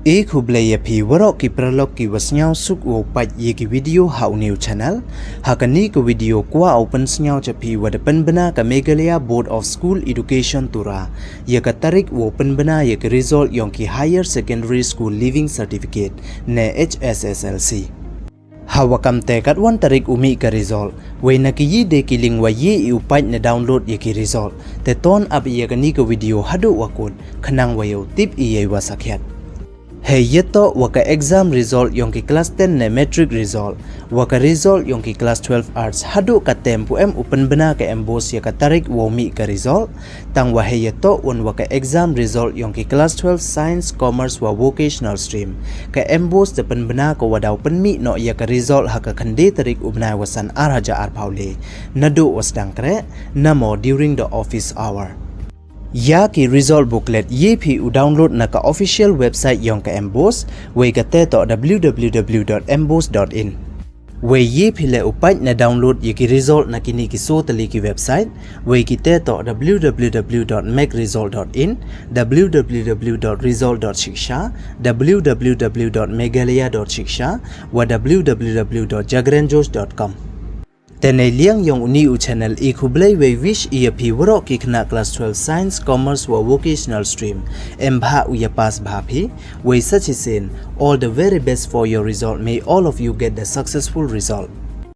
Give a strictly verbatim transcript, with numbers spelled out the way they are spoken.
E khublei ya phi waroh ki paralok ki wa sniawsuk wow pait ya ki video ha u new channel. Ha kani ka video kwah u pynsniaw cha phi wa da pynbna ka Meghalaya Board of School Education Tura ya ka tarik wow pynbna ya ka result yong ki Higher Secondary School Leaving Certificate ne H S S L C. Ha wa kam te katwan tarik u mih ka result, wei na ki yi de ki link wa ye i u pait ne download ya ki result. Te ton ap ya kani ka video haduh wa kut, khnang wa yow tip i ya i wa sakhiat. Hei yatoh wa ka exam result yong ki class ten ne matric result, wa ka result yong ki class twelve arts haduh katem pu em u pynbna ka MBOSE ya ka tarik wow mih ka result. Tang wa hei yatoh wan wa ka exam result yong ki class twelve science, commerce wa vocational stream, ka MBOSE da pynbna ka wa daw pynmih noh ya ka result ha ka khyndai tarik u bnai wa san ar hajar arphaw le, naduh wa sdang kreh, namo during the office hour. Ya ki result booklet ye phi u download na ka official website yong ka MBOSE, wei ka te toh w w w dot mbose dot in. Wei ye phi le u pait ne download ya ki result na kini ki so tylli ki website, wei ki te toh w w w dot meg result dot in, w w w dot result dot shiksha, w w w dot meghalaya dot shiksha, wa w w w dot jagran josh dot com. Te nei liang yong uni u channel, i khublei wei wish i ya phi waroh ki khynnah class twelve science, commerce wa vocational stream, em bha u ya pass bha phi, wei sa chisien, all the very best for your result, may all of you get the successful result.